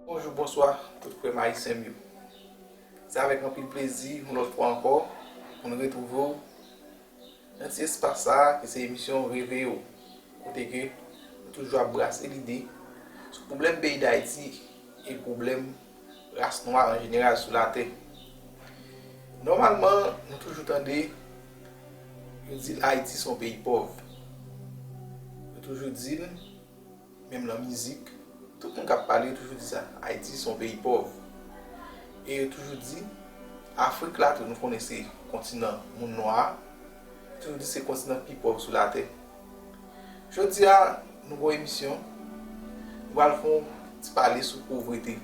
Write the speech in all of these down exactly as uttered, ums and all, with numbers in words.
Bonjou, bonswa, tout frè m ayisyen m yo. Se avèk anpil plezi, yon lòt fwa ankò, pou n retwouve w nan ti espas sa a, ki se emisyon Reveye w, kote ke nou toujou ap brase lide sou pwoblèm peyi Dayiti e pwoblèm ras nwa an jeneral sou latè. Nòmalman, nou toujou tande yo di l Ayiti se yon peyi pòv. Yo toujou di l, menm nan mizik, tout moun k ap pale, yo toujou di sa, Ayiti se yon peyi pòv. E yo toujou di, Afrik la tou, nou konnen se kontinan moun nwa a, yo toujou di se kontinan ki pi pòv sou latè. Jodi a, nou gon emisyon, nou pral fè yon ti pale sou povrete.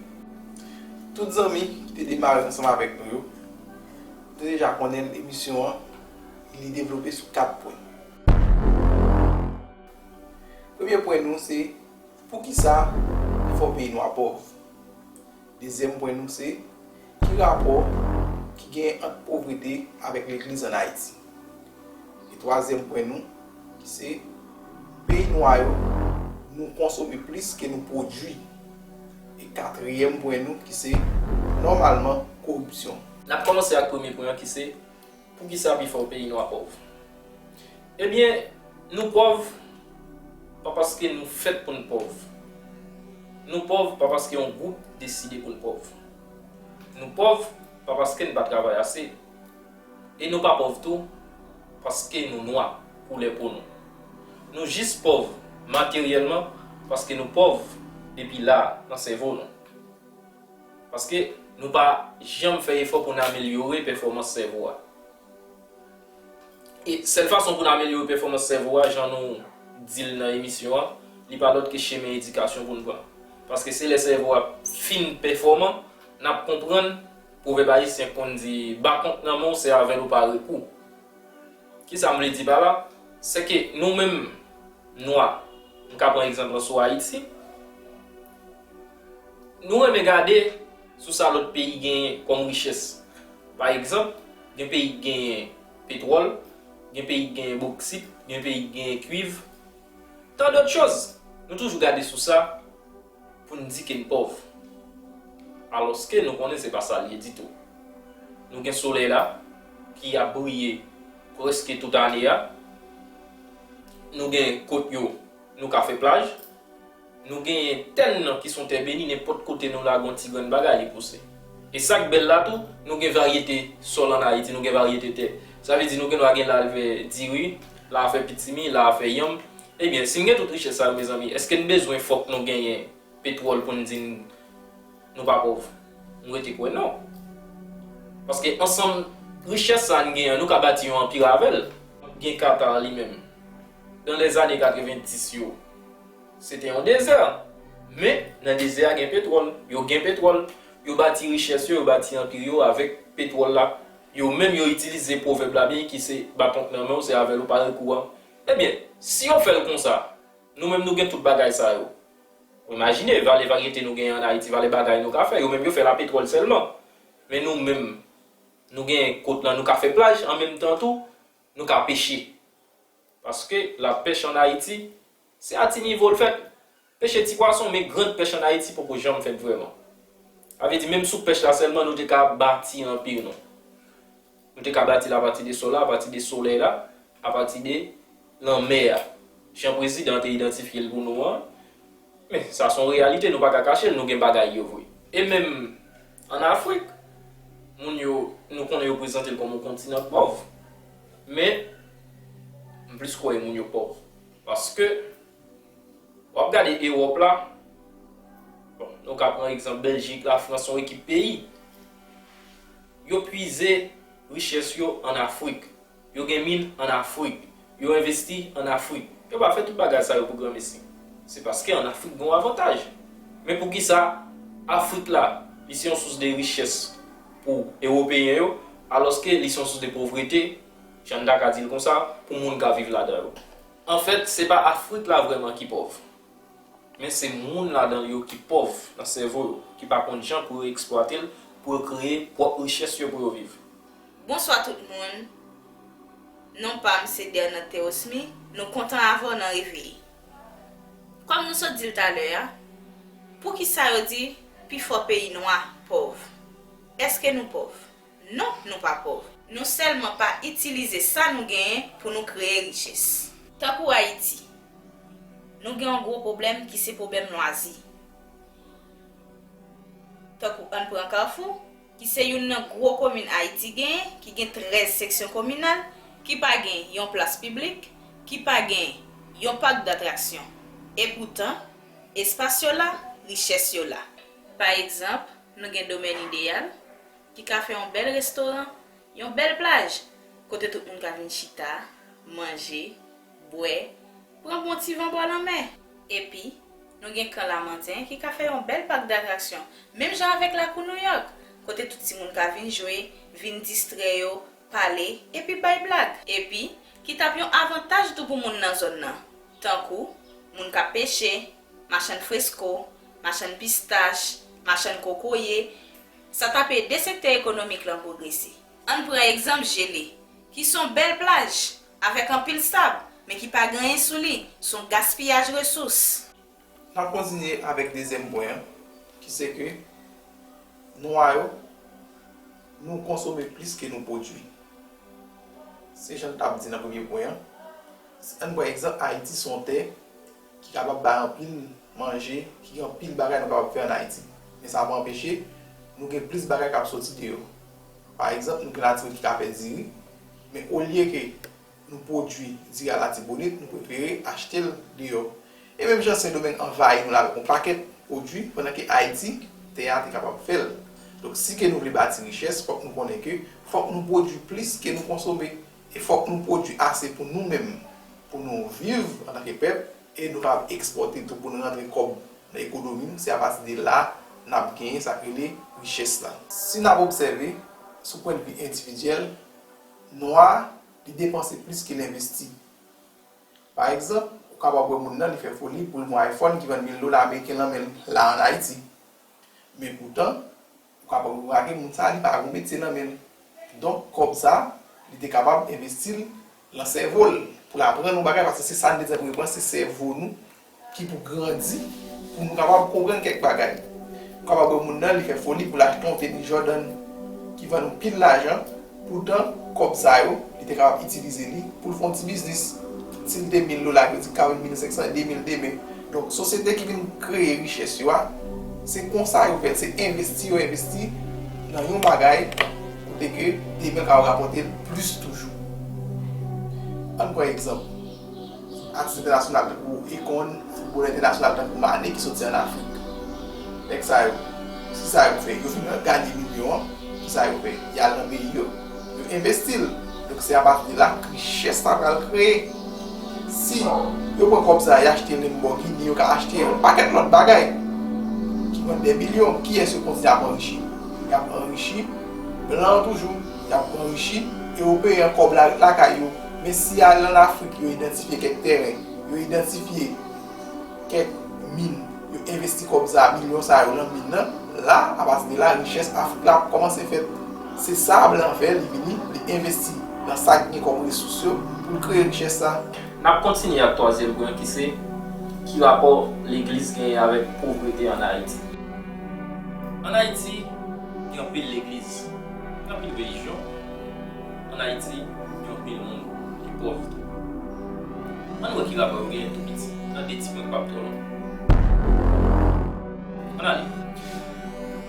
Tout zanmi ki te demare ansanm avèk nou yo, nou deja konnen emisyon an, li devlope sou kat pwen. Premye pwen nou se, poukisa fò peyi nou a pòv? Dezyèm pwen nou se, ki rapò ki gen ant povrete avèk legliz ann Ayiti? E twazyèm pwen nou, ki se, peyi nwa yo, nou konsome plis ke nou pwodui. E katriyèm pwen nou, ki se, nòmalman, koripsyon. N ap kòmanse ak premye pwen an, ki se, poukisa pifò peyi nwa pòv? Ebyen, nou pòv pa paske nou fèt pou n pòv. Nou pòv pa paske yon gwoup deside pou n pòv. Nou pòv pa paske n pa travay ase. E nou pa pòv tou paske nou nwa, koulè po nou. Nou jis pòv materyèlman paske nou pòv depi la nan sèvo nou. Paske nou pa janm fè efò pou n amelyore pèfòmans sèvo a. E sèl fason pou n amelyore pèfòmans sèvo a, jan nou di l nan emisyon an, li pa lòt ke chemen edikasyon pou n pran. Paske se lè sèvo a fin pèfòman, n ap konprann pwovèb ayisyen k konn di, ba kont nan men w, se avè l ou pare kou. Kisa m vle di pa la? Se ke nou menm, nwa, m ka pran egzanp lan sou Ayiti, nou renmen gade sou sa lòt peyi genyen kòm richès. Pa egzanp, gen peyi ki genyen petwòl, gen peyi ki genyen boksit, gen peyi ki genyen kwiv, tant d'autres choses. Nou toujou gade sou sa pou n di ke n pòv. Alòske nou konnen se pa sa l ye ditou. Nou gen solèy la ki ap briye prèske tout ane a. Nou gen kot yo, nou ka fè plaj. Nou genyen tè n nan ki se yon tè beni, nenpòt kote nou lage yon ti grenn bagay, li pouse. E sa k bèl la tou, nou gen varyete sòl ann Ayiti, nou gen varyete tè. Sa vle di nou gen dwa gen la fè diri, la fè pitimi, la fè yanm. Ebyen, si n gen tout richès sa yo, mezanmi, èske n bezwen fòk nou genyen petwòl pou n di n, nou pa pòv? M rete kwè non. Paske ansanm richès sa n genyen an, nou ka bati yon anpi avè l. Gen Katar li menm. Dans les années quatre-vingt-dix yo, se te yon dezè. Men, nan dezè a gen petwòl. Yo gen petwòl. Yo bati richès yo, yo bati anpi yo avèk petwòl la. Yo menm yo itilize pwovèb la byen ki se ba kont nan men w, se avè l ou pare kou an. Ebyen, si yo fè l konsa, nou menm nou gen tout bagay sa yo. Imajine, valè varyete nou genyen ann Ayiti, valè bagay nou ka fè. Yo menm yo fè l a petwòl sèlman. Men nou menm, nou genyen kot lan, nou ka fè plaj, an menm tan tou, nou ka peche. Paske lapèch ann Ayiti, se a ti nivo l fèt. Peche ti pwason, men grann pèch ann Ayiti poko janm fèt vrèman. Sa vle di, menm sou pèch la sèlman, nou te ka bati anpi nou. Nou te ka bati l apati de sòl la, apati de solèy la, apati de lanmè a. Jan prezidan te idantifye l pou nou an, men sa se yon reyalite, nou pa ka kache l, nou gen bagay yo vre. E menm ann Afrik, moun yo, nou konnen yo prezante l kòm yon kontinan pòv. Men, m plis kwè moun yo pòv. Paske, w ap gade Ewòp la, bon, nou ka pran egzanp Bèljik, Lafrans, yon ekip peyi. Yo pwize richès yo ann Afrik. Yo gen min ann Afrik. Yo envesti ann Afrik. Yo pa fè tout bagay sa yo pou granmesi. Se paske ann Afrik gen yon avantaj. Men poukisa Afrik la, li se yon sous de richès pou Ewopeyen yo, alòske li se yon sous de povrete, jan n ta ka di l konsa, pou moun k ap viv ladan yo? Anfèt, se pa Afrik la vrèman ki pòv. Men se moun ladan l yo ki pòv nan sèvo yo, ki pa konn jan pou yo eksplwate l, pou yo kreye pwòp richès yo pou yo viv. Bonswa tout moun. Non pa m se Dernante Osmy. Nou kontan avè w nan Reveye. Kòm nou sot di l talè a, poukisa yo di pifò peyi nwa pòv? Èske nou pòv? Non, nou pa pòv. Nou sèlman pa itilize sa nou genyen pou nou kreye richès. Tankou Ayiti, nou gen yon gwo pwoblèm ki se pwoblèm lwazi. Tankou ann pran Kafou, ki se youn nan gwo komin Ayiti genyen, ki gen trèz seksyon kominal, ki pa gen yon plas piblik, ki pa gen yon pak datraksyon. Epoutan, espas yo la, richès yo la. Pa egzanp, nou gen Domèn Ideyal, ki ka fè yon bèl restoran, yon bèl plaj, kote tout moun ka vin chita, manje, bwè, pran bon ti van bò lanmè. Epi, nou gen Kan Lamanten ki ka fè yon bèl pak datraksyon, menm jan avèk Lakou Nouyòk, kote tout timoun ka vin jwe, vin distrè yo, pale, epi bay blag. Epi, ki t ap yon avantaj tou pou moun nan zòn nan, tankou moun k ap peche, machann fresko, machann pistach, machann kokoye, sa t ap ede sektè ekonomik lan pwogrese. Ann pran egzanp Jele, ki se yon bèl plaj, avèk anpil sab, men ki pa gen anyen sou li, se yon gaspiyaj resous. N ap kontinye avèk dezyèm pwen an, ki se ke nwa yo, nou konsome plis ke nou pwodui. Se jan n t ap di nan premye pwen an. Ann pran egzanp, Ayiti se yon tè ki kapab bay anpil manje, ki gen anpil bagay nou kapab fè ann Ayiti. Men sa pa anpeche nou gen plis bagay k ap soti deyò. Pa egzanp, nou gen latirèl ki ka fè diri, men olye ke nou pwodui diri Alatibonit, nou prefere achte l deyò. E menm jan Sendomeng anvayi nou la avèk yon pakèt pwodui, pandan ke Ayiti, tè a te kapab fè l. Donk, si ke nou vle bati richès, fòk nou konnen ke fòk nou pwodui plis ke nou konsome. E fòk nou pwodui ase pou nou menm, pou nou viv antanke pèp, e nou kapab ekspòte tou pou nou rantre kòb nan ekonomi nou. Se apati de la n ap genyen sa k rele richès la. Si n ap obsève, sou pwennvi endividyèl, nwa, li depanse plis ke l envesti. Pa egzanp, ou kapab wè moun nan, li fè foli pou l gen yon iPhone ki vann mil dola ameriken nan men l la ann Ayiti. Men poutan, ou kapab remake moun sa a, li pa gen yon metye nan men l. Donk, kòb sa a, li te kapab envesti l nan sèvo l, pou l aprann yon bagay, paske se sa n te di an premye pwen, se sèvo nou ki pou grandi, pou nou kapab konprann kèk bagay. Ou kapab wè moun nan, li fè foli pou l achte yon tenis Jordan ki vann yon pil lajan, poutan, kòb sa yo, li te kapab itilize li pou l fè yon ti biznis. Si l te mil dola, yo di k ka vann mil senk san, de mil demen. Donk, sosyete ki vin kreye richès yo a, se konsa yo fè l, se envesti yo envesti nan yon bagay, kote ke demen l ka rapòte l plis toujou. Ann pran egzanp, atis entènasyonal tankou Akon, foutbolè entènasyonal tankou Mané ki soti ann Afrik. Nèg sa yo, kisa yo fè? Yo fin gade milyon an, kisa yo fè? Y al nan peyi yo, yo envesti l. Donk, se apati de la richès sa pral kreye. Si yo pran kòb sa a, y achte Lamborghini, yo ka achte yon pakèt lòt bagay ki vann dè milyon, kiyès yo kontinye ap anrichi? Y ap anrichi blan an toujou, y ap anrichi ewopeyen an, kòb la ret lakay yo. Men si y al ann Afrik, yo idantifye kèk tèren, yo idantifye kèk min, yo envesti kòb sa, milyon sa yo nan min nan, la, apati de la, richès Afrik la ap kòmanse fèt. Se sa blan an fè, li vini, li envesti nan sa k gen kòm resous yo pou l kreye richès sa. N ap kontinye ak twazyèm pwen ki se, ki rapò legliz genyen avèk povrete ann Ayiti? Ann Ayiti, gen anpil legliz, gen anpil relijyon. Ann Ayiti, gen anpil moun ki pòv tou. Ann wè ki rapò yo genyen tou piti, nan de ti pwen k p ap twò long. Ann ale.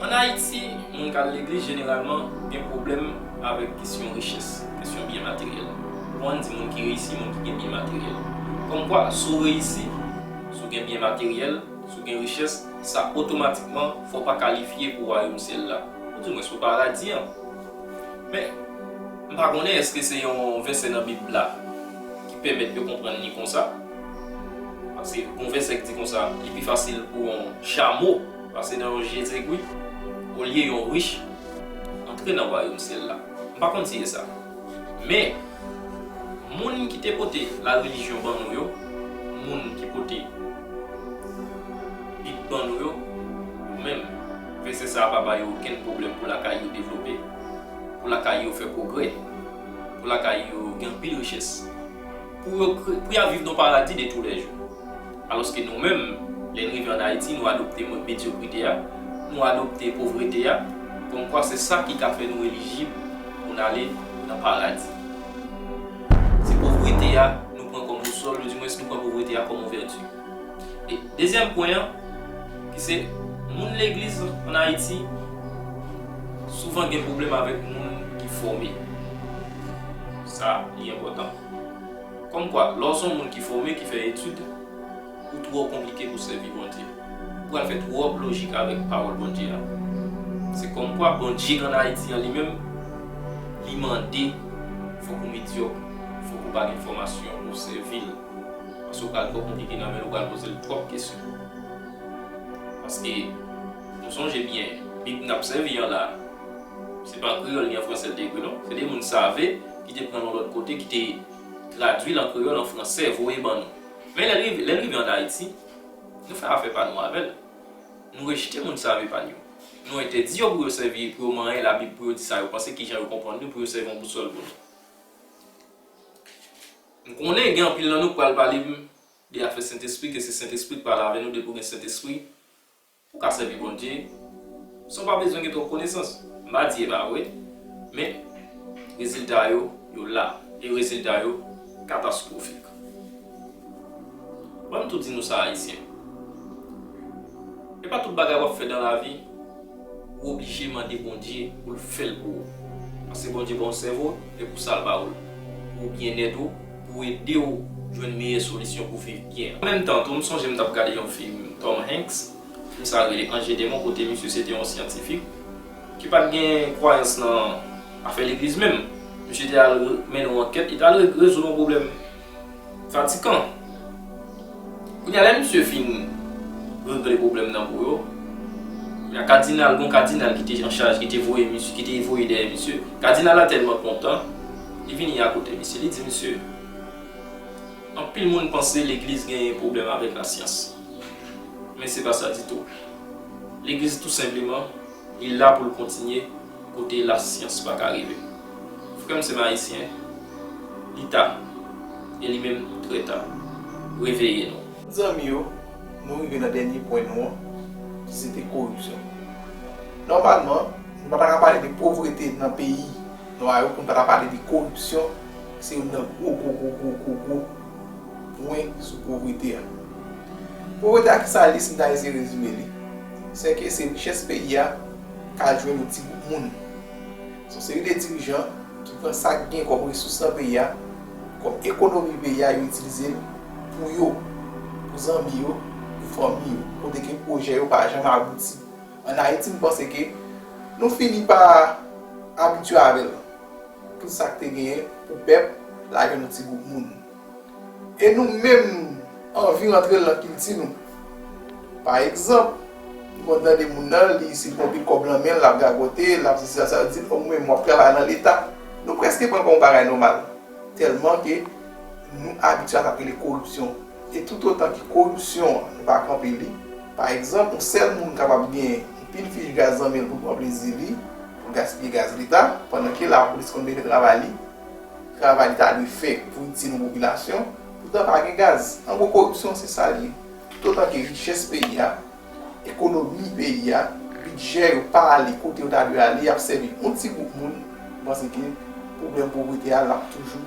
Ann Ayiti, moun k al legliz jeneralman gen pwoblèm avèk kesyon richès, kesyon byen materyèl. Bon, ann di moun ki reyisi, moun ki gen byen materyèl. Kòmkwa, si w reyisi, si w gen byen materyèl, si w gen richès, sa otomatikman fè w pa kalifye pou wayòm syèl la, oudimwens pou paradi an. Men, m pa konnen èske se yon vèsè nan Bib la ki pèmèt yo konprann li konsa. Paske gon vèsè ki di konsa, li pi fasil pou yon chamo pase nan yon je zegwi, olye yon rich antre nan wayòm syèl la. M pa konn si se sa. Men, moun ki te pote larelijyon ban nou yo, moun ki pote Bib ban nou yo, yo menm, vèsè sa a pa ba yo okenn pwoblèm pou lakay yo devlope, pou lakay yo fè pwogrè, pou lakay yo gen anpil richès, pou yo kre-, pou y a viv nan yon paradi de toulèjou. Alòske nou menm, lè n rive ann Ayiti, nou adopte mo- medyokrite a, nou adopte povrete a, kòmkwa se sa ki ka fè nou elijib pou n ale nan paradi. Se povrete a nou pran kòm bousòl, oudimwens nou pran povrete a kòm ouvèti. E dezyèm pwen an, ki se moun legliz ann Ayiti, souvan gen pwoblèm avèk moun ki fòme. Sa, li enpòtan. Kòmkwa, lè w se yon moun ki fòme, ki fè etid, ou twò konplike pou sèvi Bondye. Ou pral fè twòp lojik avèk pawòl Bondye a. Se kòmkwa Bondye ann Ayiti an li menm, li mande fòk ou medyòk, fòk ou pa gen fòmasyon pou w sèvi l. Paske w pral twò konplike nan men l, ou pral poze l twòp kesyon. Paske, nou sonje byen, Bib n ap sèvi an la, se pa an kreyòl ni an fransè l te ekri non. Se de moun save ki te pran l yon lòt kote, ki te tradui l an kreyòl, an fransè, voye ban nou. Men lè l rive, lè l rive ann Ayiti, nou fè afè pa nou avè l. Nou rejte moun save pa n yo. Nou entèdi yo pou yo sèvi, pou yo manyen Labib, pou yo di sa yo panse, kijan yo konprann li, pou yo sèvi yon bousòl pou nou. M konnen gen anpil nan nou k pral pale m de afè Sentespri, ke se Sentespri k pale avè nou, depi w gen Sentespri, ou ka sèvi Bondye san w pa bezwen gen twòp konesans. M pa di e pa vre, men rezilta yo, yo la. E rezilta yo katastwofik. Ban m tou di nou sa, Ayisyen. E pa tout bagay w ap fè nan lavi ou oblije mande Bondye pou l fè l pou ou. Paske Bondye ba w sèvo, e pou sa l ba w l. Pou byenèt ou, pou ede w jwenn meyè solisyon pou viv byen. An menm tan tou, m sonje m t ap gade yon fim Tom Hanks, fim sa rele Ange et Démon, kote misye se te yon syantifik ki pa t gen kwayans nan afè legliz menm. Misye te al re- mennen yon ankèt, li t al re- rezoud yon pwoblèm Vatikan. Kounye a, lè misye fin regle pwoblèm nan pou yo, kounye a, kadinal, gon kadinal ki te an chaj, ki te voye misye, ki te voye dèyè misye. Kadinal la tèlman kontan, li vini akote misye, li di misye, anpil moun panse legliz genyen pwoblèm avèk lasyans. Men se pa sa ditou. Legliz tou senpleman li la pou l kontinye kote lasyans pa ka rive. Frè m, sè m ayisyen, li ta, e li menm trè ta. Reveye nou. Zanmi yo, nou rive nan dènye pwen nou an, ki se te koripsyon. Nòmalman, nou pa ta ka pale de povrete nan peyi nwa yo pou n pa ta pale de koripsyon, ki se youn nan gwo, gwo, gwo, gwo, gwo, gwo pwen sou povrete a. Povrete a, kisa l ye, si n ta eseye rezime li? Se ke se richès peyi a k al jwenn yon ti gwoup moun. Se yon seri de dirijan ki pran sa k gen kòm resous nan peyi a, kòm ekonomi peyi a, yo itilize l pou yo, pou zanmi yo, pou fanmi yo, kote ke pwojè yo pa janm abouti. Ann Ayiti, m panse ke nou fini pa abitye avè l. Tout sa k te genyen pou pèp la jwenn yon ti gwoup moun. E nou menm anvi rantre l nan kilti nou. Pa egzanp, nou konn tande moun nan, li, si l pran pil kòb nan men l, l ap gagote, l ap di sa, sa, di l, o, mwen menm, w ap travay nan Leta. Nou prèske pran l kòm yon bagay nòmal. Tèlman ke nou abitye a sa k rele koripsyon. E toutotan ke koripsyon an, nou pa kanpe li, pa egzanp, yon sèl moun kapab gen yon pil fich gaz nan men l pou l pran plezi li, pou l gaspiye gaz Leta, pandan ke lapolis konn byen fè travay li, travay li ta dwe fè pou itil yon popilasyon, poutan pa gen gaz. An gwo, koripsyon, se sa l ye. Toutotan ke richès peyi a, ekonomi peyi a, bidjè yo pa ale kote yo ta dwe ale, y ap sèvi yon ti gwoup moun, m panse ke pwoblèm povrete a, l ap toujou,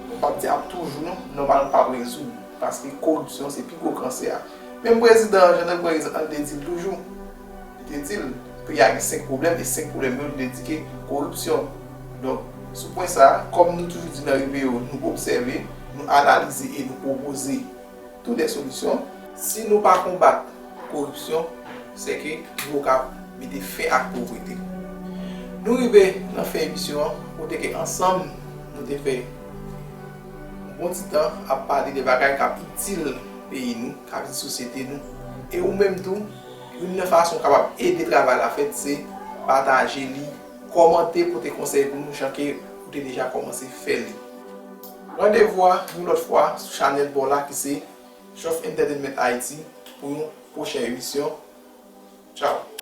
m p ap di ap toujou non, nòmalman p ap rezoud, paske koripsyon se pi gwo kansè a. Menm prezidan an, Jean André Moïse, an te di l toujou, li te di l, peyi a gen senk pwoblèm, e senk pwoblèm yo, li te di ke koripsyon. Donk, sou pwen sa a, kòm nou toujou di nan Reveye w, nou obsève, nou analize e nou pwopoze tou de solisyon. Si nou pa konbat koripsyon, se ke nou ka mete fen ak povrete. Nou rive nan fen emisyon an, kote ke ansanm nou te fè yon bon ti tan ap pale de bagay k ap itil peyi nou, k ap itil sosyete nou. E ou menm tou, youn nan fason w kapab ede travay la fèt, se pataje li, kòmante, pote konsèy pou nou, jan ke ou te deja kòmanse fè li. Randevou a yon lòt fwa sou chanèl pa w la ki se Chof Entertainment Haïti pou yon pwochen emisyon. Tchaw!